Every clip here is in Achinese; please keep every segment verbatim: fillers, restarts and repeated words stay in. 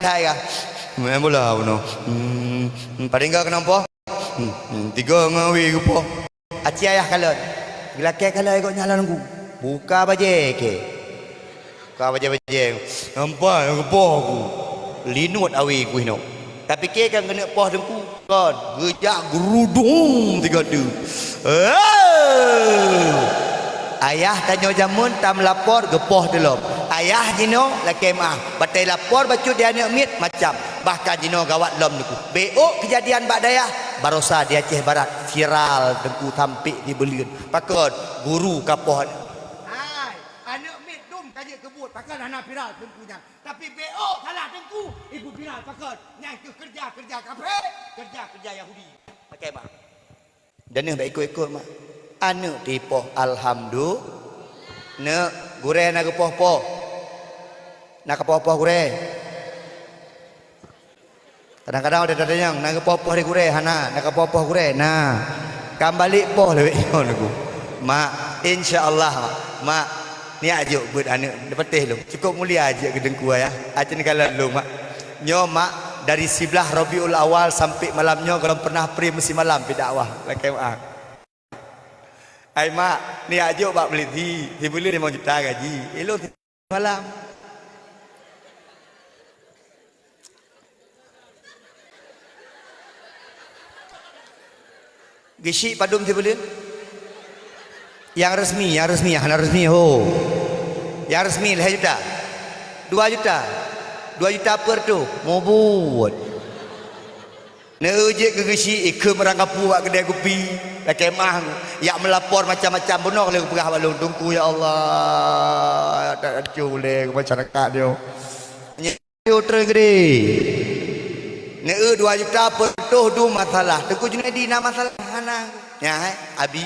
hai kah. Main bola bunoe. Hmm, paling enggak kenapa? Hmm, hmm, tiga ngawi ke po. Aci ayah kalon. Geulakée kalon gobnyan lam Teungku. Buka bajée kée. Buka bajée-bajée. Nampak nyang geupoh ku. Linut awi ku hinoe. Tapike kan keuneuk poh Teungku. Kon, geujak geurudong tiga tu. Eh! Ayah tanyoe jameun tam lapor geupoh teulom. Ayah jinoe lakée meuah. Batée lapor bacut di aneuk miet macam. Bahkan jinoe gawat lom Teungku. Beu keujadian bak dayah, barosa di Aceh Barat, viral Teungku sampé di Beuleuen. Pakon? Guru ka poh. Hai, aneuk miet dum ka jeuet keu buet, pakon hana viral Teungku nyan. Tapi beu salah Teungku, ibu viral pakon? Nyan keuh keureuja-keureuja kafé, keureuja-keureuja Yahudi. Pakai bah. Dan nyoe bak ikot-ikot mak. Aneuk teuipoh, alhamdulillah. Neuk, gurée na geupoh-poh. Na kapoh-poh gurée. Kadang-kadang ada tatanyong, na geupoh-poh di gurée, hana, na kapoh-poh gurée. Na. Kan balek poh lewat nyoe Teungku. Mak, insya Allah, Mak. Mak, niat jok buet aneuk, neupatéh lôn. Cukup mulia jeuet keu Teungku ayah. Aci neukalon lôn, Mak. Nyoe, Mak, dari siblaih Rabiul Awal sampai malam nyoe, golom pernah pri meusi malam pi dakwah. Lakée meuah. Ai mak, ni ajok bak Beliti, si Beliti limong juta gaji. Ilôn si malam. Geusyik padum si Beliti? Nyang resmi, nyang resmi, hana resmi ho. Nyang resmi lhée juta. Dua juta. Dua juta per tu. Mubuet. Neueu jeuet keu geusyik, ikheun meurang kapu bak keudée kupi, lakée meuah, jak meulapor macam-macam bunoe lé geupeugah bak lôn, "Teungku, ya Allah, that hancô lé masyarakat nyoe." Nyoe treun geude. Neueu dua juta peutoh dum masalah. Teungku Junaidi na masalah? Hana. Nyan, eh, Abi.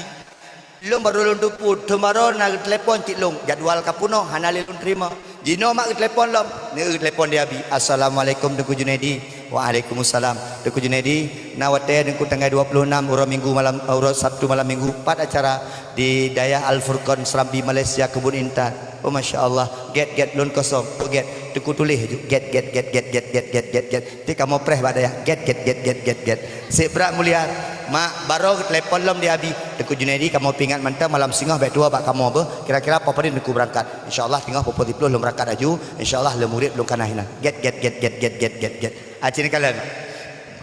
Lôn barô lôn teupeu, teuma barô na geutelepon cit lôn, jadwal ka peunoh, hana lé lôn teurimong. Jinoe mak geutelepon lom, neueu geutelepon di Abi. "Assalamualaikum Teungku Junaidi." "Waalaikumsalam." "Teungku Junaidi, na watée Teungku tanggai dua puluh enam uroe Minggu malam, uroe Sabtu malam Minggu, pat acara di Dayah Al Furqan Serambi Malaysia Kebun Intan." "Oh, masya Allah." "Gét, gét, lôn kosong." "Oh, gét." Teungku tuléh aju, gét, gét, gét. Ti kamoe preh bak dayah, gét, gét, gét. Seb brat mulia, mak, barô geutelepon lom di Abi. "Teungku Junaidi, kamoe peuingat mantong malam singoh bék tuwoe bak kamoe beuh. Kira-kira poh padum Teungku beurangkat?" "Insya Allah, singoh poh siplôh lôn beurangkat aju. Insya Allah, lé murit lôn ka na hinan." Gét, gét, gét. Aci neukalon.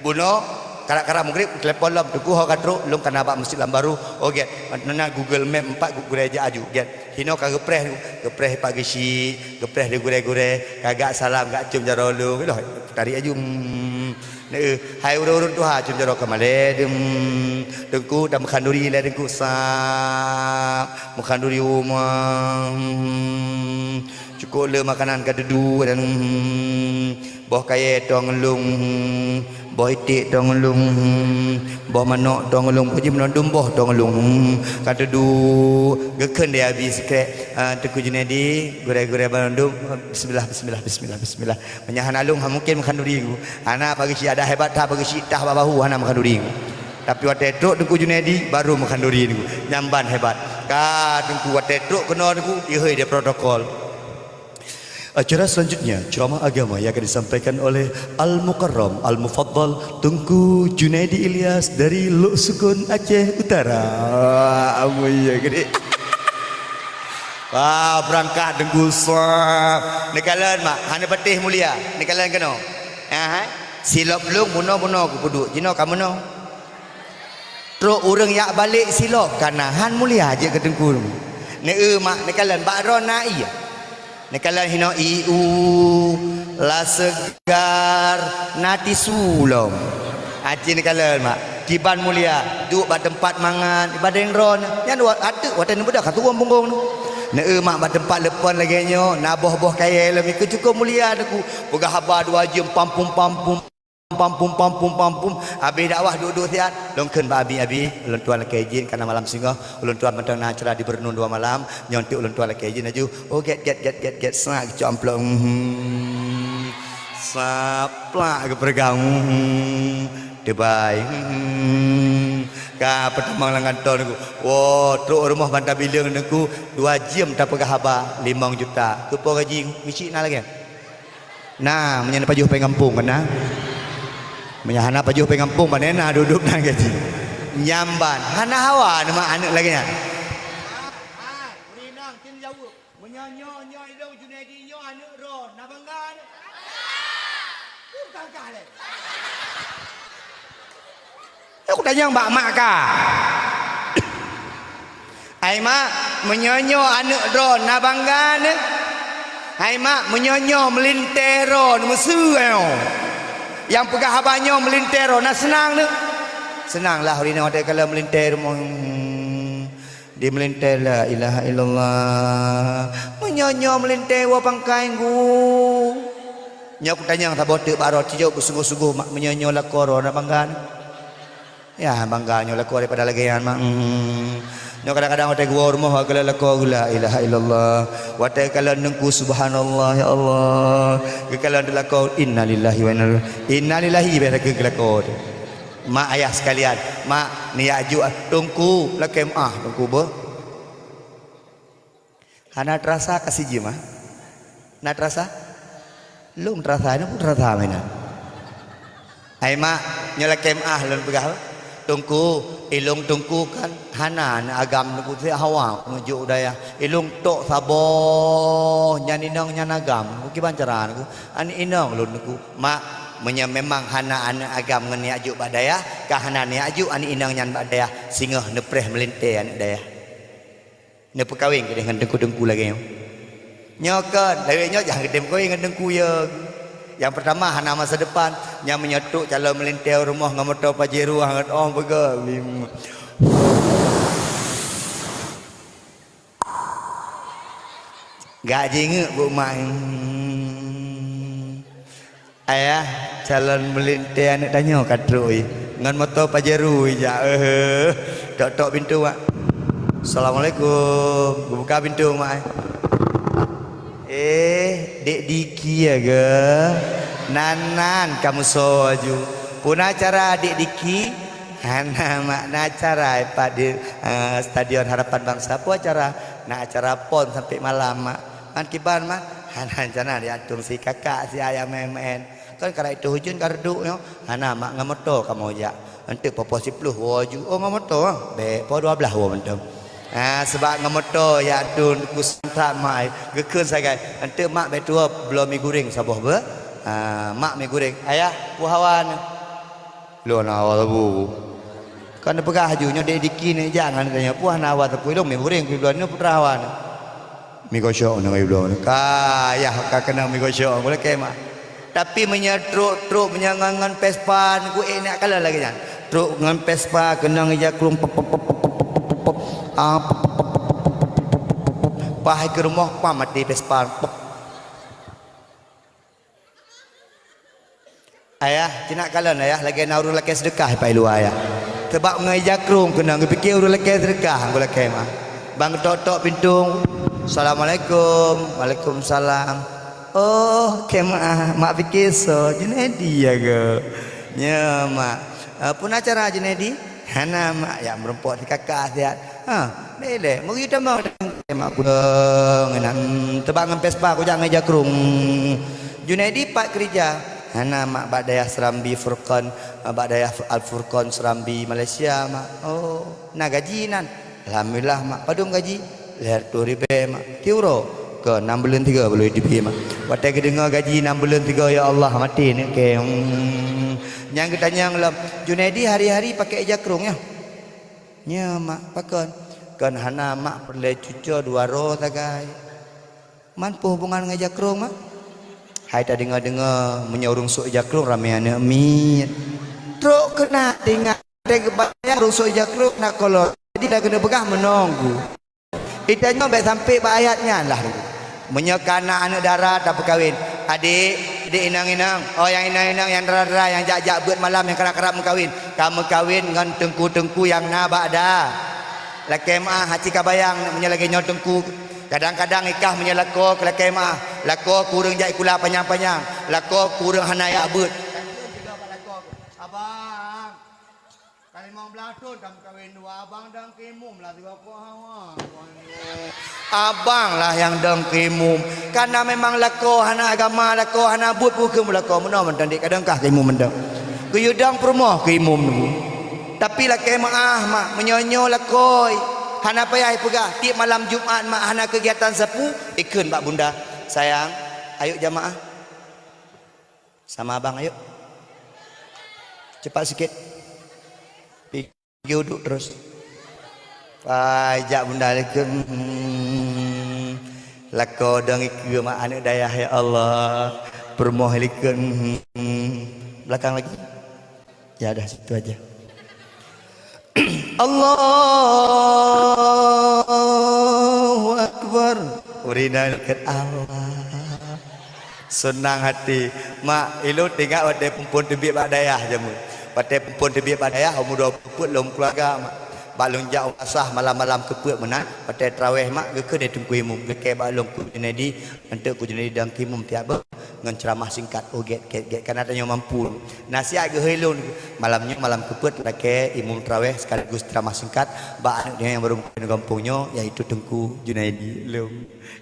Bunoe, karak-karak mugrib, telepon lom, "Teungku, ho ka trok, lôn ka na bak Mesjid Lam Baru." "Oh, gét." Na Google Map empat gu-, gurée jak aju, gét. Hinoe ka geupreh, geupreh pat geusyik, geupreh di gurée-gurée, ka gak salam, gak cium jaroe lôn. Loh, tarik aju. Hmm. Neueu, hai ureuëng-ureuëng tuha, cium jaroe ka malée. Hmm. "Teungku, tameukan duri lé Teungku." Sab, meukan duri uma. Hmm. Cukôp le makanan ka dudu dan, hmm. Boh kayée tong lôn, boh iték tong lôn, boh manok tong lôn, boh jih meunondum boh tong lôn. Ka teudu geukheun di Abi sikrék, ah, Teungku Junaidi, gurée-gurée bandum, bismillah, bismillah, bismillah, bismillah. Meunyo hana lôn, ha, mungken meukhanduri ku. Hana pageusyi, ada hebat that pageusyi tah bak bahu, hana meukhanduri ku. Tapi watée trok Teungku Junaidi, baru meukhanduri ku. Nyamban hebat. Ka Teungku watée trok keunoe Teungku, ihôi di protokol. Acara selanjutnya, ceramah agama yang akan disampaikan oleh Al-Mukarram Al-Mufaddal Teungku Junaidi Ilyas dari Lhoksukon, Aceh Utara. Amuya gede. Wah, beurangkat Teungku sah. Neukalon, mak. Hana patéh mulia. Neukalon keunoe. Aha. Silop lôn bunoe-bunoe kupeuduek. Jinoe ka meunoe. Trok ureuëng jak balek silop ka na, han mulia jeuet keu Teungku. Neueu mak, neukalon bak droe na ié. Neukalon hinoe ié u, la seugar, na tisu lom. Aci neukalon mak, kiban mulia, duek bak teumpat mangat, ibadeng droe. Nyan wa-, ateueh watée neubeudôh ka turun punggong tu. Neueu mak bak teumpat leupon lagée nyoe, na boh-boh kayée lom, ikeu cukôp mulia Teungku. Peugah haba dua jeuem, pampum-pampum. Pampum, pampum, pampum. Habéh dakwah duek-duek siat, lôn kheun bak Abi, "Abi, ulôn tuan lakée jén, ka na malam singoh, ulôn tuan mantong na acara di Beureunuen dua malam, nyoe teuk ulôn tuan lakée jén aju." Oh, gét, gét, gét, gét, gét, seunak geucok amplop. Hmm. Saplak geupeureugang. Hmm. Teubai. Hmm. Ka peutamong lam kantô Teungku. Woe, trok rumoh Banda Bileueng Teungku, dua jeuem tapeugah haba, limong juta. Keupeue gaji Teungku? Geusyik na lagée. Nah, meunyoe na pajoh péng gampông kan na. Meunyoe hana pajoh péng gampông, pane na duek-duek nan gaji. Nyamban, hana hawa nama aneuk lagée nyan. Meunyoe nyoe, nyoe ilong Junaidi nyoe aneuk droe, na bangga aneuk? Bukan kah lé. Aku tanyong bak mak ka. Hai mak, meunyoe nyoe aneuk droe na bangga neuh? Hai mak, meunyoe nyoe meulintée droe meuseue nyoe. Nyang peugah haba nyoe meulintée droe na seunang neuh? Seunang lah ureueng inong watée kalon meulintée rumoh. Di meulintée la ilaha illallah. Meunyoe nyoe meulintée woe pangkai gu. Nyoe kutanyong saboh teuk bak droe, tijok beusungguh-sungguh mak meunyoe nyoe lakoe droe na bangga neuh? Ya, bangga nyoe lakoe daripada lagée nyan, mak. Hmm. Nyoe kadang-kadang watée geuwoe rumoh, kalon lakoe geuh, la ilaha illallah. Watée kalon teungku, subhanallah, ya Allah. Geukalon lakoe, innalillahi wa inna ilaihi. Innalillahi, beh, keu lakoe tu. Mak ayah sekalian, mak, neujak juk, ah, teungku, lakée meu'ah, teungku, beuh. Hana teurasa ka sijeuem, ah? Na teurasa? Lôn teurasa, nyoe pun teurasa meunan. Hai mak, nyoe lakée meu'ah lôn peugah, teungku, ilong teungku kan hana aneuk agam teungku, si hawa meujok u dayah. Ilong tok saboh nyan inong nyan agam. Kiban cara teungku? Aneuk inong lôn teungku. Mak, meunyoe memang hana aneuk agam ngon neujak juk bak dayah, ka hana neujak juk aneuk inong nyan bak dayah, singoh neupreh meulintée aneuk dayah. Neupeukawen keudeh ngon teungku-teungku lagée nyoe. Nyoe kon, lagée nyoe jangan keudeh peukawen ngon teungku, ya. Nyang peurtama hana masa depan, nyang meunyoe trok calon meulintée u rumoh ngon moto Pajero ngon oh beuga. Gak jingeuk bu mak. Ayah, calon meulintée aneuk tanyoe ka trok, ih. Ngon moto Pajero ijak, eh. Tok-tok pintoe, Mak. Assalamualaikum. Geubuka pintoe, Mak, eh. Eh, Dek Diki ya ke? Nan-nan kamoe soe aju. Peue na acara Dek Diki? Hana, Mak, na acara, eh, pat di, eh, Stadion Harapan Bangsa. Peue acara? Na acara pon sampai malam, Mak. Man kiban, Mak? Hana rencana, diantom si kakak, si ayah maén-maén. Kan karak itu hujeuen ka reudok nyoe. Hana, mak, ngon moto kamoe jak. Enteuk poh-poh siploh woe ju. Oh, ngon moto, ah? Bék, poh dua blaih woe mantong. Ah, sebab ngon moto jak dun ku santap mak ai. Geukheun sagai. Enteuk mak bék tuwoe bloe mi goreng saboh beuh. Ah, mak mi goreng. Ayah, peue hawa neuh? Lôn hawa sapeue. Kan neupeugah aju nyoe dek Diki ni jangan tanya peue hana hawa sapeue, ilong mi goreng ku bloe neuh peue hawa neuh. Mi gosok nyoe bloe. Ka yah ka keunong mi gosok, lakée mak. Tapi meunyoe trok-trok meunyoe ngon, ngon Vespa, ku ék nak kalon lagée nyan. Trok ngon Vespa keunong ija krueng pop, pop, pop. Ah, pop, pop, pop. Paih keu rumoh, pam maté Vespa. Pop. Ayah, ci nak kalon ayah, lagée na ureuëng lakée seudeukah ipai luwa ayah. Teubak ngon ija krueng keunong, geupiké ureuëng lakée seudeukah, gulakée mah. Bang tok-tok pintoe, "Assalamualaikum." "Waalaikumsalam." "Oh, kée mah, mak piké soe, Junaidi ya ke?" "Nyo, mak." "Eh, peue na acara Junaidi?" "Hana, mak, ya meurumpok si kakak siat." "Ha, bele, meuri tamong." Mak kudong, ngenan, teubak ngon Vespa kujak ngon ija krueng. "Junaidi pat keurija?" "Hana, mak, bak dayah Serambi Furqan, bak dayah Al Furqan Serambi Malaysia, mak." "Oh, na gaji nan?" "Alhamdulillah, mak." "Padum gaji?" "Lhèe reutôh ribèe, mak." "Tiep uroe?" "Keu nam buleuen tiga baru dibri, mak." Watèe geudeungö gaji nam buleuen tiga, ya Allah, maté neuk kèe. Hmm. Nyang geutanyong lom, "Junaidi hari-hari pakèk ija krueng, nyo?" "Nyo, mak." "Pakon?" "Kon hana, mak, peureulèe cucoe dua droe sagai." "Man peue hubungan ngon ija krueng, mak?" "Hai tadeungö-deungö, meunyoe ureueng sôk ija krueng ramè aneuk miet." "Trôk keunan teuingat, watèe geubayang ureueng sôk ija krueng na kolot. Jadi, lagèe keuneuk peugah meunoe geuh." Geutanyoe bèk sampé bak ayat nyan lah. Meunyoe ka na aneuk dara tapeukawén, adék, adék inong-inong, oh nyang inong-inong, nyang dara-dara, nyang jak-jak beuet malam, nyang karab-karab meukawén, ka meukawén ngon teungku-teungku nyang na bak da. Lakèe meu'ah, aci ka bayang meunyoe lagèe nyoe teungku. Kadang-kadang ikah meunyoe lakoe keu lakèe meu'ah, lakoe keu ureueng jak sikula panyang-panyang, lakoe keu ureueng hana jak beuet. Abang, ka limong blah Thon tameukawen dua, abang dong keu imum lah sigoe hawa. Abang lah nyang dong keu imum. Kana memang lakoe hana agama, lakoe hana buet, peue keuh meulakoe meunoe mantong dek kadang kah keu imum mantong. Geuyue dong peurumoh keu imum nunggu. Tapi lakée meuáh mak, meunyoe nyoe lakoe hana payah ipeugah, tiep malam Jumat mak hana keugiatan sapeue, ikheun bak bunda, "Sayang, ayuk jamaah." Sama abang, ayuk. Cepat sikit. Pigi uduk terus. Pai jak bunda likot. Hmm. Lakoe dong ikeue mak aneuk dayah, ya Allah. Peurumoh likot. Hmm. Belakang lagi. Ya dah, situ aja. Allahu Akbar. Urina dekat Allah. Seunang hati. Mak, ilôn teuingat watée phon-phon teubiet bak dayah jameun. Watée phon-phon teubiet bak dayah, umu dua peuet lôn keuluwarga, mak. Bak lôn jak u masjid malam-malam keupeuet meunan, watée traweh, mak, geukheun di Teungku Imum, geukheun bak lôn keu Junaidi, eunteuk keu Junaidi dong keu imum tiep beuh. Ngon ceuramah singkat, oh, gét, gét, gét, kana tanyoe mampu. Nasihat geuhôi lôn, malam nyoe malam keupeuet lakée imum traweh sekaligus ceuramah singkat bak aneuk nyoe nyang barô meukawen gampông nyoe, yaitu Teungku Junaidi lôn.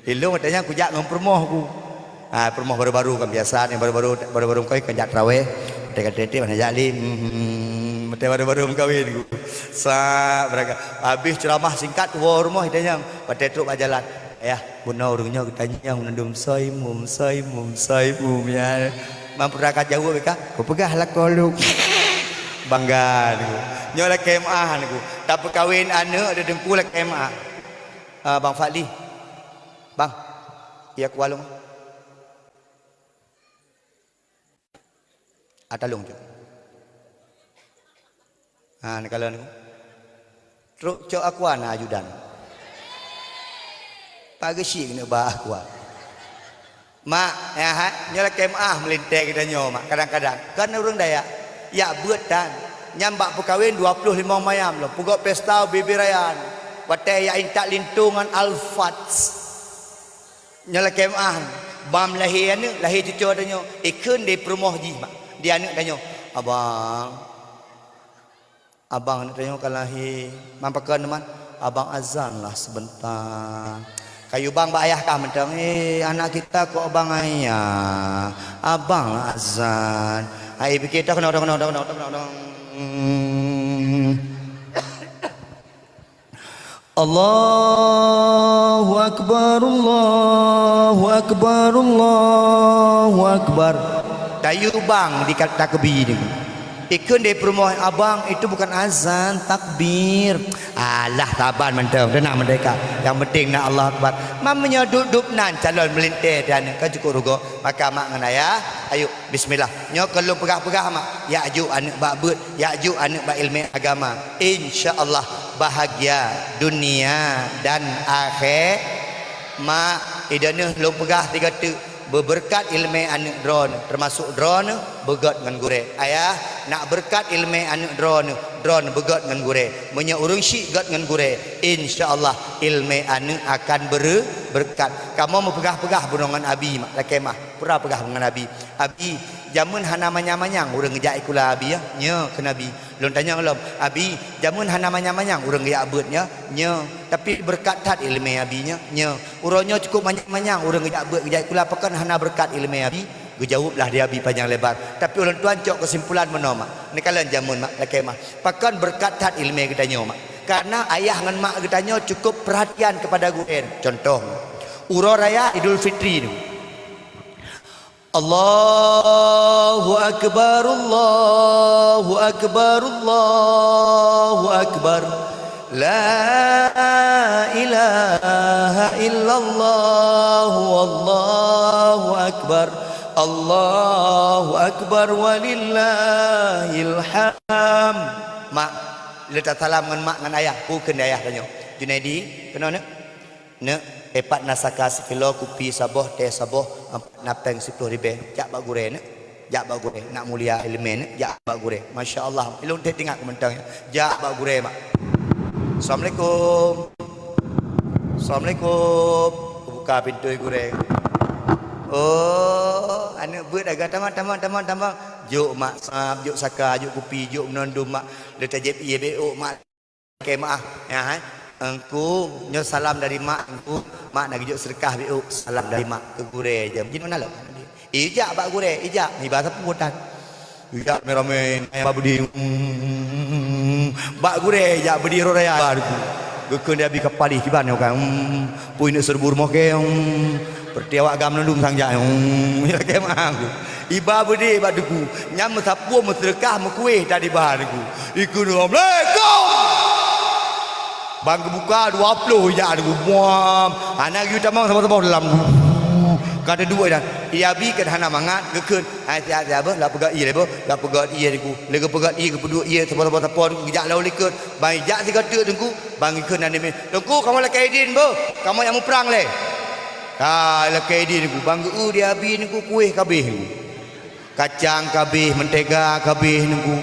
Ilôn watée nyan kujak ngon peurumoh ku. Ha, peurumoh barô-barô kan biasa ni, barô-barô, barô-barô meukawen kan jak traweh. Watée ka tiep-tiep hana jak lé. Hmm, watée barô-barô meukawen ku. Sa, beurangkat. Habéh ceuramah singkat, woe rumoh itanyong. Watée trok bak jalan. Yah. Bunoe ureuëng nyoe geutanyong mandum, "Soe imum, soe imum, soe imum, ya?" Mampu raka jaweueb ka, "Kupeugah lakoe lôn." Bangga nyoe. Nyoe lakée meuáh nyoe. Tapeukawen aneuk di Teungku lakée meuáh. Ah, Bang Fadli. Bang. Ya kualong. Atalong cok. Ha, neukalon. Trok cok aqua na ajudan. Pak geusyik keuneuk ba aqua. Mak, ya, ha, nyoe lakée meuáh meulintée geutanyoe, mak. Kadang-kadang kan ureuëng Dayak yak beuet tan. Nyan bak peukawen dua ploh limong mayam lom. Peugot pesta ubé-bé raya. Watée yak intat lintô ngon Alphard. Nyoe lakée meuáh, bam lahé aneuk, lahé cucoe tanyoe, ikheun di peurumoh jih mak, di aneuk tanyoe, "Abang, abang aneuk tanyoe ka lahé, man pakon man, abang azan lah seubenta." Kayue bang bak ayah kah mantong, "Eh, anak kita kok bang ayah, abang lah azan." Hai pike, "Tok, nok, tok, nok, tok, nok, tok, nok, tok." Allahu Akbar, Allahu Akbar, Allahu Akbar. Tayue bang di kat takbir. Ikheun di peurumoh abang, itu bukan azan, takbir. Alah, saban mantong, teunang merdeka. Nyang penting na Allahu Akbar. Man meunyoe dup-dup nan calon meulintée dan ka cukup rugoe, maka mak ngon ayah, ayo Bismillah. Nyoe kon lôn peugah-peugah mak. Yak jok aneuk bak beuet, yak jok aneuk bak ileumèe agama. Insya Allah bahagia dunia dan akhé-, mak, ideuh lôn peugah sigoe teuk, beubeureukat ileumèe aneuk droeneuh, teumasok droeneuh beugöt ngon gurèe. Ayah, nak beureukat ileumèe aneuk droeneuh, droeneuh beugöt ngon gurèe. Meunyoe ureuëng syik göt ngon gurèe, insya Allah ileumèe aneuk akan beureu-, beureukat. Kamoe meupeugah-peugah bunoe ngon abi mak, lakèe mah, peue peugah ngon abi. "Abi, jameun hana manyang-manyang ureuëng geujak sikula abi, ya?" "Nyo," kheun abi. Lôn tanyong lom, "Abi, jameun hana manyang-manyang ureuëng geujak beuet, ya?" "Nyo." "Tapi beureukat that ileumèe abi, ya?" "Nyo." "Uroe nyoe cukup manyang-manyang ureuëng geujak beuet, geujak sikula, pakon hana beureukat ileumèe abi?" Geujaweueb lah di abi panyang lebar. Tapi ulôn tuan cok keusimpulan meunoe mak. Neukalon jameun mak, lakèe mah. Pakon beureukat that ileumèe geutanyoe mak? Karena ayah ngon mak geutanyoe cukup perhatian kepada gurèe. Contoh, uroe raya Idul Fitri nyoe. Allahu Akbar, Allahu Akbar, Allahu Akbar. La ilaha illallah, wallahu akbar. Allahu Akbar walillahil hamd. Mak, leuta salam ngon mak ngon ayah, peue kheun di ayah tanyoe. Junaidi, keunoe neuk? Neuk, teupat na saka sikilo, kupi saboh, teh saboh, ampat na péng siploh ribèe. Jak bak gurèe neuk. Jak bak gurèe. Nak mulia ileumèe neuk, jak bak gurèe. Masya Allah. Ilôn teuingat keu mantong, ya. Jak bak gurèe mak. Assalamualaikum. Assalamualaikum. Kubuka pintoe gurèe. Oh, aneuk beuet agak tamong, tamong, tamong, tamong. Jok mak sab, jok saka, jok kupi, jok meunondum mak. Le tajép ié bék mak. Oke mak, ya hai. Engku, nyoe salam dari mak, engku. Mak na geujok seudeukah bék, salam dari mak keu gurée jeuem. Jinoe na lom. Ijak bak gurée, ijak. Iba sapu tan. Ijak ramé-ramé, ayah bak beudé. Bak gurée, ijak beudé roh raya bak gurée. Geukheun dia bi kapalih kiban nyoe kan. Pui neuk seureubu rumoh kée, hmm, peureuti awak gam lôn sang jak, hmm, ya, kée meuang. Iba beudé bak teungku, nyan meusapeue, meuseudeukah, meukueh tadi bak teungku. Ikheun, "Assalamualaikum." Bang geubuka dua ploh jak teungku, buam. Hana geuyue tamong saboh-saboh lam. Ka teuduek dah. Ia bi kan hana mangat, geukheun. Hai siat-siat beuh, la peugah ié lé beuh, la peugah ié teungku. Lé geupeugah ié, geupeuduek ié, saboh-saboh sapo teungku, geujak lalu likot. Bang ijak sigoe teuk teungku, bang ikheun aneuk miet, "Teungku, kamoe lakée idin beuh, kamoe jak muprang lé." Ka lakée idin teungku, bang geu-eu di abi teungku, kueh kabéh teungku. Kacang kabéh, mentega kabéh teungku.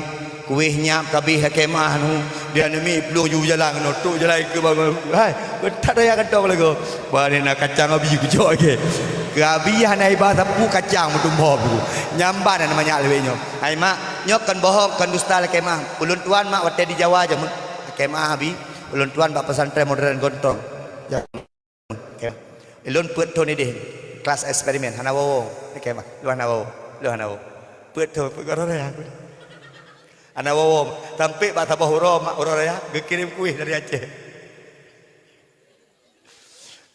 Kueh nyab kabéh lakée meuah teungku. Di aneuk miet plueng ju jalan keunoe, trok jalan keu bang, hai, that raya kantong lagoe. Bang ni na kacang abi kujok lagée. Keu abi hana iba sapu kacang meutumbom teungku. Nyamban hana manyak lewat nyoe. Hai mak, nyoe kon bohong, kon dusta lakée meuah. Ulôn tuan mak watée di Jawa jameun. Lakée meuah abi, ulôn tuan bak pesantren modern Gontong. Ya. Oke. Lôn peuet thon idéh, kelas eksperimen, hana woe-woe. Oke, bah, lôn hana woe-woe, lôn hana woe-woe. Peuet thon, peuet thon raya. Hana woe-woe. Sampai bak saboh uroe, mak uroe raya, geukirém kueh dari Aceh.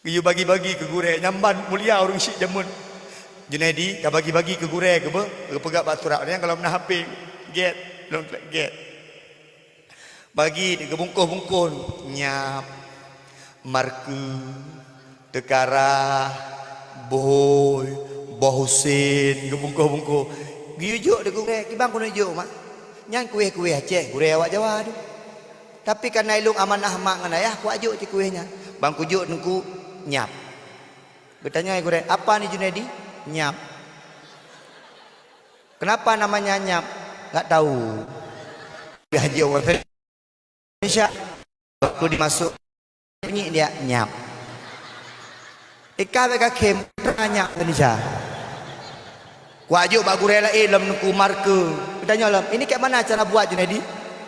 Geuyue bagi-bagi keu gurée, nyamban mulia ureuëng syiek jameun. Junaidi ka bagi-bagi keu gurée keu beuh, geupeugah bak surat, nyan gohlom na H P, gét, lôn gét. Bagi geubungkoh-bungkoh nyab, marke, teukarah, boh, boh usen, geubungkoh-bungkoh. Geuyue jok di gurée, kiban keuneuk jok mak. Nyan kueh-kueh Aceh, gurée awak Jawa tu. Tapi kareuna ilôn amanah mak ngon ayah, kuwajok cit kueh nyan. Bang kujok teungku nyab. Geutanyong gurée, "Apa ni Junaidi?" "Nyab." "Kenapa namanya nyab?" "Nggak tahu." Gaji orang Indonesia. Waktu dimasuk, bunyi dia nyab. Ika bek kakhém, nyab Indonesia. Kuwajok bak gurée laén lom teungku marke. Geutanyong lom, "Ini kayak mana cara buat Junaidi?"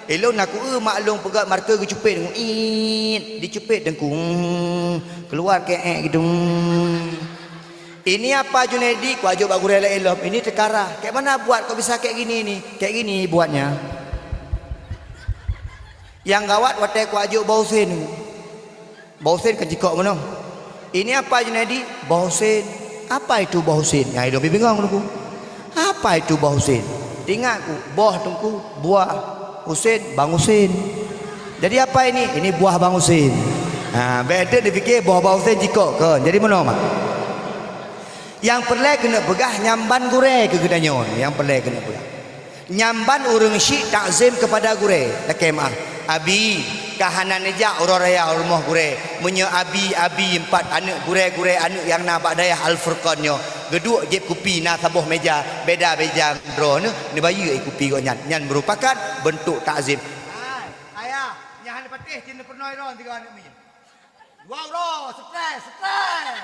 Ilôn na ku-eu mak lôn peugah marke geucupet teungku. Iit, dicupet teungku. Hmm, keluar keek gitu. Hmm. "Ini apa Junaidi?" Kuwajok bak gurée laén lom. "Ini teukarah." "Kayak mana buat kok bisa kayak gini ni?" "Kayak gini buatnya." Nyang gawat watée kuwajok boh usen. Boh usen kan jikok meunoe. "Ini apa Junaidi?" "Boh usen." "Apa itu boh usen?" Nyang ilôn bingong teungku. "Apa itu boh usen?" Teuingat ku, boh teungku, buah, usen, bang usen. "Jadi apa ini?" "Ini buah bang usen." Ha, bek tu dipikir boh bang usen jikok kon. Jadi meunoe mak. Nyang peureulée keuneuk peugah nyamban gurée keu geutanyoe. Nyang peureulée keuneuk peugah. Nyamban ureuëng syiek takzim keupada gurée, lakée meuah. "Abi, ka hana neujak uroe raya u rumoh gurée. Meunyoe abi, abi empat aneuk gurée-gurée aneuk nyang na bak dayah Al-Furqan nyoe, geuduek jieb kupi na saboh meja, beda-beda droeneuh neubayeue kupi gobnyan." Nyan meurupakan beuntuk takzim. Hai, ayah, nyan hana patéh cit neupeurunoe droe tiga aneuk miet. Dua uroe, stres, stres.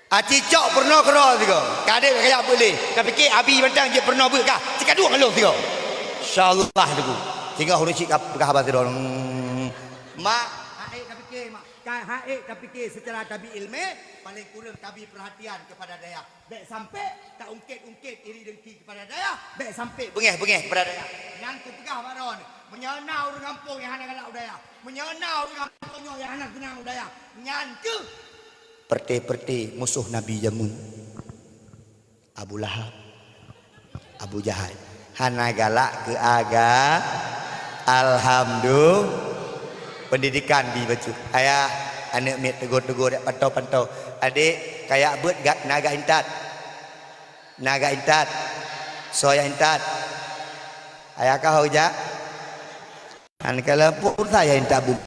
Aci cok peurunoe keudroe sigoe. Kadek ka jak beuet lé. Ka pike abi mantong jeuet peurunoe beuet kah? Cikaduek ngon lôn sigoe. Insya Allah teungku. Singoh ureueng chik ka peugah haba sidroe. Hmm. Mak, haék ka pike, mak. Ka haék ka pike secara tabi ilmu, paling kurang tabi perhatian kepada dayah. Bèk sampé taungkét-ungkét iri dengki kepada dayah, bèk sampé beungéh-beungéh kepada dayah. Nyan kupeugah bak droeneuh, meunyoe na ureueng gampông nyang hana galak u dayah, meunyoe na ureueng gampông nyoe nyang hana seunang u dayah, nyan keuh peureuté-peureuté musoh Nabi jameun, Abu Lahab, Abu Jahal. Hana galak keu aga-, alhamdulillah. Pendidikan di bacut. Ayah, aneuk miet teugor-teugor, jak pantau-pantau. Adek, kajak beuet gat, na gat intat. Na gat intat. Soe jak intat? Ayah kah ho jak? An kalau pun saya intat bu-,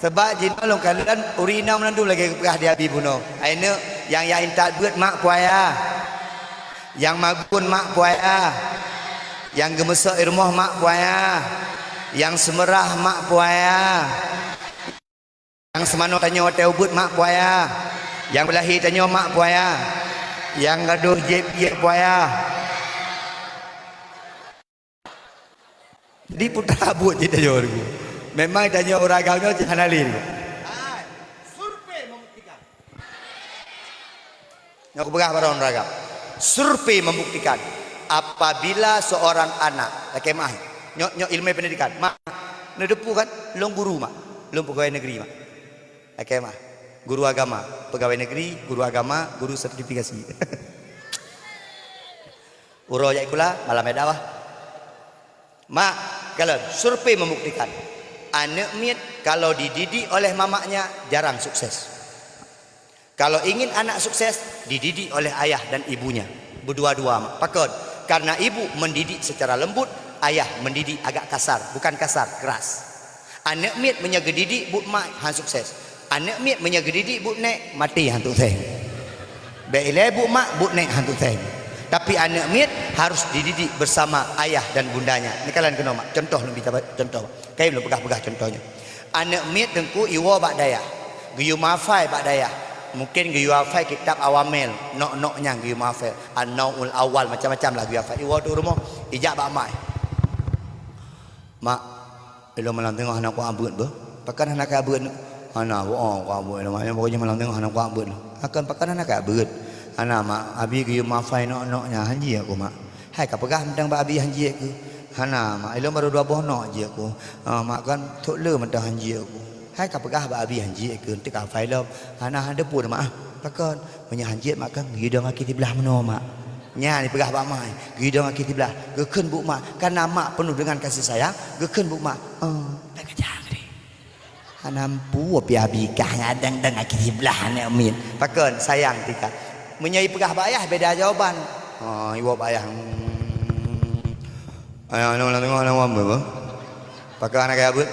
Sebab jinoe lôn kalon ureueng inong mandum lagèe geupeugah di abi bunoe. Hai neuk, nyang jak intat beuet mak po ayah. Nyang magun mak po ayah. Nyang geumeusok i rumoh mak po ayah. Nyang seumeurah mak po ayah. Nyang seumanoe tanyoe watèe ubeuet mak po ayah. Nyang peulahé tanyoe mak peuaya, nyang gadôh jieb ié peuaya. Jadi putra buet jih tanyoe teungku. Memang tanyoe ureueng agam nyoe cit hana lé teungku. Hai, survei membuktikan. Nyoe kupeugah barô ureueng agam. Survei membuktikan apabila seorang anak, lakée meu'ah, nyoe, nyoe ilmu pendidikan. Mak, neuteupeu kan? Lôn guru, Mak. Lôn pegawai negeri, Mak. Lakée meu'ah. Guru agama, pegawai negeri, guru agama, guru sertifikasi. Uroe jak sikula, malam jak dakwah. Mak, kalon, survei membuktikan, aneuk miet kalau dididik oleh mamaknya jarang sukses. Kalau ingin anak sukses, dididik oleh ayah dan ibunya. Berdua-dua, Mak. Pakon? Karena ibu mendidik secara lembut, ayah mendidik agak kasar. Bukan kasar, keras. Aneuk miet meunyoe geudidik buet mak, han sukses. Aneuk miet meunyoe geudidik buet nék, maté han teuseng. Bék ilée buet mak, buet nék han teuseng. Tapi aneuk miet harus dididik bersama ayah dan bundanya. Neukalon keunoe, Mak. Contoh lôn bri, contoh. Kayém lôn peugah-peugah contoh nyoe. Aneuk miet teungku iwoe bak dayah. Geuyue mahafai bak dayah. Mungken geuyue hafai kitab Awamel, nok-nok nyan geuyue mahafai. An-Nau'ul Awal, macam-macam lah geuyue hafai. Iwoe teuh rumoh, ijak bak mak. Mak, ilôn malam teungoh hana kuabeuet beuh. Pakon hana kuabeuet? Hana, bohong kuabeuet lôn. Maknanya pokoknya malam teungoh hana kuabeuet lôn. Pakon, pakon hana kuabeuet? Hana, Mak, abi geuyue mahafai nok-nok nyan, han jeuet keu, Mak. Hai kapeugah mantong bak abi han jeuet keu? Hana, Mak, ilôn barô dua boh nok jeuet keu. Ah, Mak, kan trok le mantong han jeuet keu. Hai kapeugah bak abi han jeuet keu, teuka hafai lom. Hana, han teupeu, Mak. Pakon? Meunyoe han jeuet, Mak, kan geuyue dong akhé siblah meunoe, Mak. Nyan ipeugah bak mak, geuyue dong akhé siblah. Geukheun buet mak, karena mak penuh dengan kasih sayang, geukheun buet mak, "Oh, bèk keujah keudeh." Hana meupeue pih abi kah nyang dong-dong akhé siblah aneuk miet. Pakon sayang tika. Meunyoe ipeugah bak ayah, beda jawaban. Ha, iwoe bak ayah. Hmm. Ayah, aneuk lam teungoh, aneuk lam teungoh. Pakon hana kaya beuet?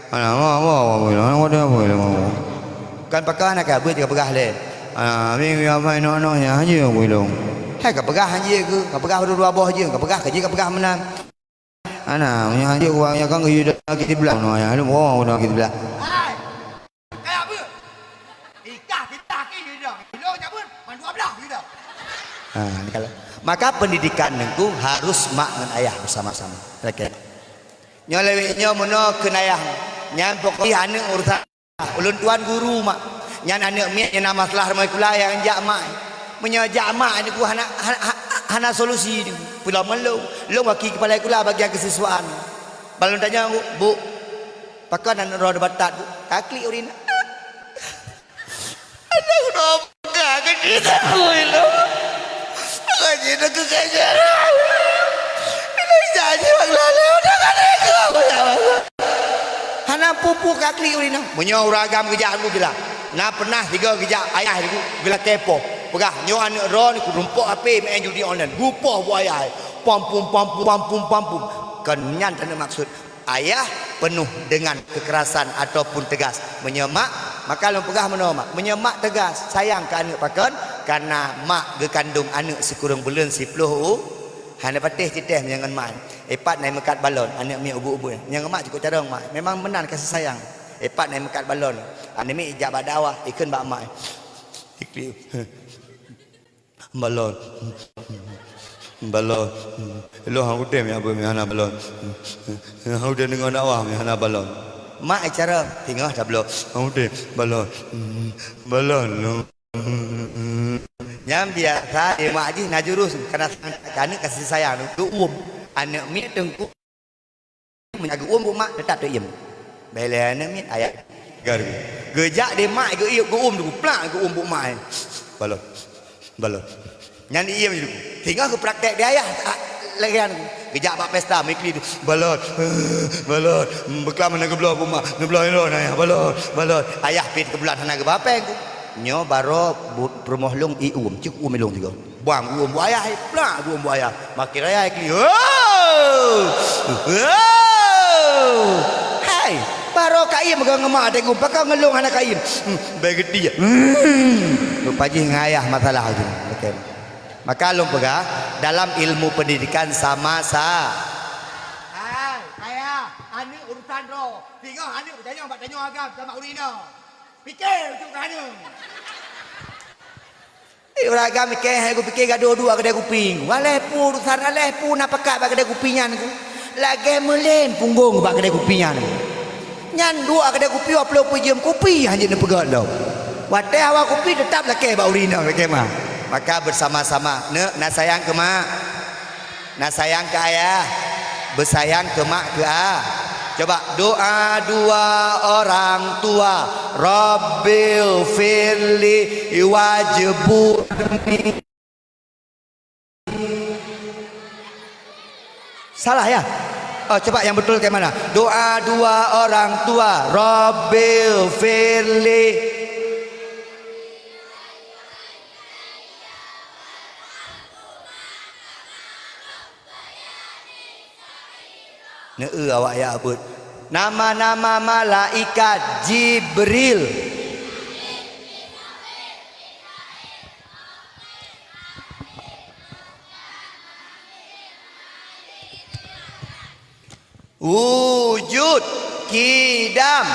Hana, ma, ma, ma, ma, hana, ma, ma, ma, ma. Kan pakon hana kaya beuet, kapeugah lé. Hana, mi, mi, apa, nok, nok, nyan, han jeuet keu ilôn. Hai, kapeugah han jeuet keu, kapeugah dua boh jeuet, kapeugah keu jih, kapeugah meunan. Hana, nyan han jeuet keu, nyan kan keu ida kita belah, no, ya, lu, oh, udah kita belah. Hai, kaya beuet? Ikah kita ki ida, ilôn nyang beuet, man dua belah ida. Ha, ni kalau. Maka pendidikan nengku harus mak ngon ayah bersama-sama. Oke. Nyoe lewat nyoe meunoe keu ayah. Nyan pokok jih aneuk urusan ulôn tuan guru mak. Nyan aneuk miet nyang na masalah rumoh sikula nyang jak mak. Meunyoe jak mak nyoe hana, hana, hana solusi nyoe. Pula meulong, lôn wakil kepala sikula bagian kesiswaan. Balon tanya, "Bu, pakon aneuk droe batat, Bu?" Taklik urin. Aneuk droe peugah keu jih, "Ui, lôn. Peugah jih, 'Neuk keu kajak.' Janji bak lalée udah ka lheueh keu aku, ya Allah." Hana peue-peue ka klik ureueng inong. Meunyoe ureueng agam geujak, aku jeulaih. Na peunah sigoe geujak ayah, geulakée poh. Peugah, "Nyoe aneuk droe ni, kurumpok H P, main judi online. Gupoh buet ayah." Pampum, pampum, pampum, pampum. Kon nyan taneuk maksud. Ayah penuh dengan kekerasan ataupun tegas. Meunyoe mak, maka lôn peugah meunoe mak. Meunyoe mak tegas, sayang keu aneuk pakon, karena mak geukandong aneuk sikureueng buleuen siploh u, hana patéh citeh meunyoe ngon mak. Ipat na imeukat balon, aneuk miet ubeut-ubeut. Meunyoe ngon mak cukôp carông mak. Memang meunan kasih sayang. Ipat na imeukat balon. Aneuk miet ijak bak dakwah, ikheun bak mak. Iklik. Balon. Balon. Lôn hana udeb nyan beuh, hana balon. Hana udeb deungoe dakwah, hana balon. Mak cara singoh tabloe. Hana udeb. Balon. Balon. Nyan biasa, eh, mak jih na jurus, karena aneuk kasih sayang, geuuem. Aneuk miet teungku. Meunyoe geuuem buet mak, teutap teuiem. Bèk lé aneuk miet, ayah. Garu. Geujak di mak, geuiep, geuuem tu, plak, geuuem buet mak. Balon. Balon. Nyan iem ju. Singoh geupraktek di ayah, ah, lagèe nyan. Geujak bak pesta, mikli tu. Balon. Balon. Beuklam hana geubloe buet mak. Neubloe ilôn ayah. Balon. Balon. Ayah pih keubulan hana geuba péng tu. Nyoe baroe bu-, peurumoh lôn iuem, cit uem ilôn sigoe. Bang, geuuem buet ayah, eh, plak, geuuem buet ayah. Makin raya, eh, kli. Oh! Oh! Hai, baroe kaiem ngon mak teuh, pakon ngon lôn hana kaiem. Hmm, bèk geuti. Hmm. Rupa jih ngon ayah masalah tu. Oke. Maka lôn peugah, dalam ilmu pendidikan sama sa- Hai, ayah, aneuk urusan droe. Singoh aneuk beutanyong bak tanyoe agam sama ureueng inong. Pike ujoe keu aneuk. Ureueng agam keu hai kupike gadôh duek keudè kupi. Waléh pu urusan aléh pu na pakat bak keudè kupi nyan ku. Lagèe meulén punggong bak keudè kupi nyan. Nyan duek keudè kupi waploh peujeuem kupi hanjeuet neupeugöt lom. Watèe hawa kupi teutap lakèe bak ureueng inong lakèe mah. Maka beusama-sama. Neuk, na sayang keu mak. Na sayang keu ayah, beusayang keu mak keu ah. Coba doa dua orang tua, Rabbil firli wajburni. Salah ya? Oh, coba yang betul kayak mana? Doa dua orang tua, Rabbil firli. Neu awak ya abut. Nama-nama malaikat Jibril. Wujud, kidam.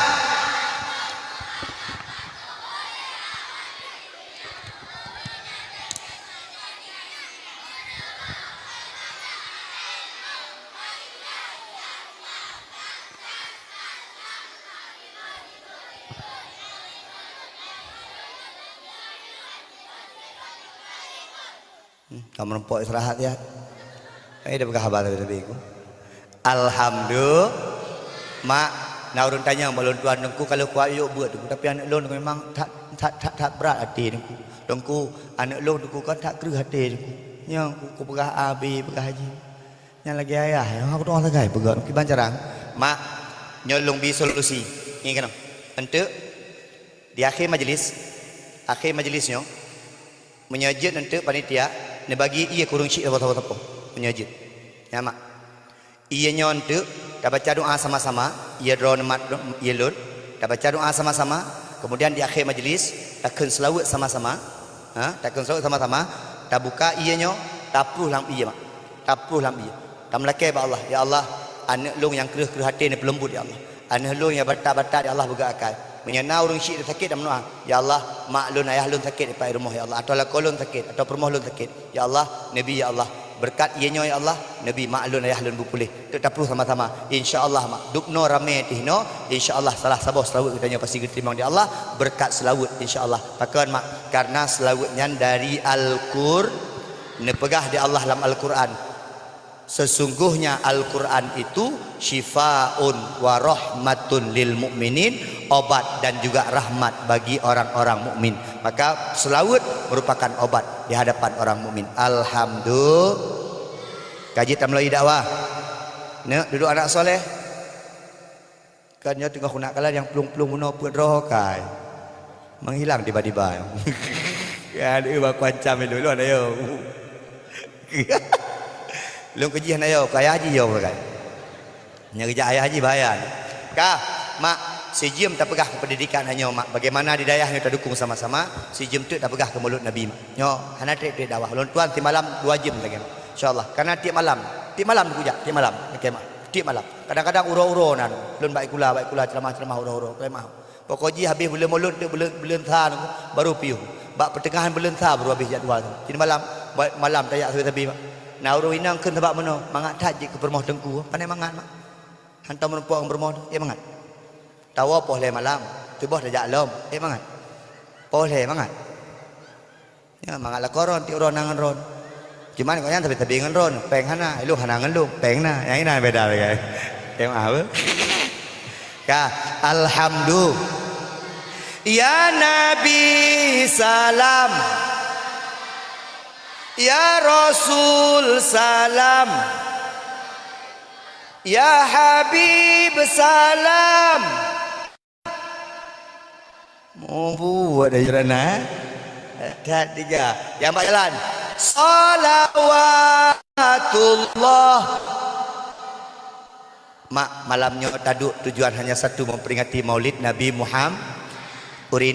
Hmm, ka meurumpok istirahat ya. Eh, dah peugah haba tadi ku. Alhamdulillah. Mak, na ureueng tanyong bak lôn tuan teungku kalau kuat yuk buet teungku, tapi aneuk lôn memang that, that, that, that brat até teungku. Teungku, aneuk lôn teungku kan that kreueh até teungku. Nyoe ku, ku peugah A B, peugah haji. Nyan lagèe ayah, ya, aku tuang sagai peugah kiban carang. Mak, nyoe lôn bi solusi. Ngieng keunoe. Enteuk di akhé majlis, akhé majlis nyoe, meunyoe jeuet enteuk panitia neubagi ié keu ureueng syik saboh-saboh. Meunyoe jeuet. Ya, Mak. Ié nyoe enteuk tabaca doa sama-sama, ié droe neumat ié lôn, tabaca doa sama-sama, kemudian di akhé majlis takheun seulaweuet sama-sama. Ha, takheun seulaweuet sama-sama, tabuka ié nyoe, tapluh lam ié, Mak. Tapluh lam ié. Tameulakèe bak Allah, "Ya Allah, aneuk lôn nyang kreueh-kreueh até neupeuleumbut, ya Allah. Aneuk lôn nyang batat-batat, ya Allah, beugèt akai. Meunyoe na ureueng syik sakét, tameudoa, ya Allah, mak lôn, ayah lôn sakét dipat rumoh, ya Allah. Atawa lakoe lôn sakét, atawa peurumoh lôn sakét. Ya Allah, neubi, ya Allah, beureukat ié nyoe, ya Allah, neubi mak lôn, ayah lôn beupuléh." Teuk tapluh sama-sama. Insya Allah, Mak. Dubnoe ramé teuh inoe, insya Allah salah saboh seulaweuet geutanyoe pasti geuteurimong di Allah, beureukat seulaweuet, insya Allah. Pakon, Mak? Karena seulaweuet nyan dari Al-Qur-, neupeugah di Allah lam Al-Qur'an, "Sesungguhnya Al-Qur'an itu syifaun wa rahmatun lil mu'minin," obat dan juga rahmat bagi orang-orang mukmin. Maka seulaweuet merupakan obat di hadapan orang mukmin. Alhamdulillah. Ka jeuet tameulai dakwah. Neuk, dudoe aneuk saleh. Kan nyoe teungoh keunak kalon nyang plueng-plueng bunoe peuet droe kai. Menghilang tiba-tiba. Ya, aneuk baku ancam ilôn, lôn ayo. Lôn keujih aneuk ayo, kaya haji yo bukai. Nyang geujak ayah haji bahaya. Ka, Mak, sijeuem tapeugah keu pendidikan nyoe, Mak. Bagaimana di dayah nyoe tadukung sama-sama, sijeuem teuk tapeugah keu Maulud Nabi, Mak. Nyoe hana trép-trép dakwah. Lôn tuan simalam dua jeuem lagèe, Mak. Insya Allah. Karena tiep malam, tiep malam kujak, tiep malam. Oke, Mak. Tiep malam. Kadang-kadang uroe-uroe na, lôn bak sikula, bak sikula ceramah-ceramah uroe-uroe. Oke, Mak. Pokok jih habéh buleuen Maulud, buleuen, buleuen sa nyoe, baru piôh. Bak peuteungahan buleuen sa baru habéh jadwal nyoe. Jadi malam, ba-, malam tajak sabe-sabe, Mak. Na ureueng inong kheun sabab meunoe, mangat that jeuet keu peurumoh teungku. Pandai mangat, Mak. Hantom meurumpok ngon peurumoh, ék mangat. Tawoe poh lhèe malam, tuboh tajak lom, ék mangat. Poh lhèe mangat. Ya, mangat lakoe ron, tiep uroe na ngon ron. Cuman gobnyan sabe-sabe ngon ron, péng hana, ilôn hana ngon lôn, péng na. Nyang inan beda lagèe. Péng mah apa? Ka, alhamdulillah. Ya Nabi salam. Ya Rasul salam. Ya Habib salam. Mau buat dari sana, eh? That tiga. Yang empat jalan. Salawatullah. Mak, malam nyoe taduek tujuan hanya satu, memperingati Maulid Nabi Muhammad. Urin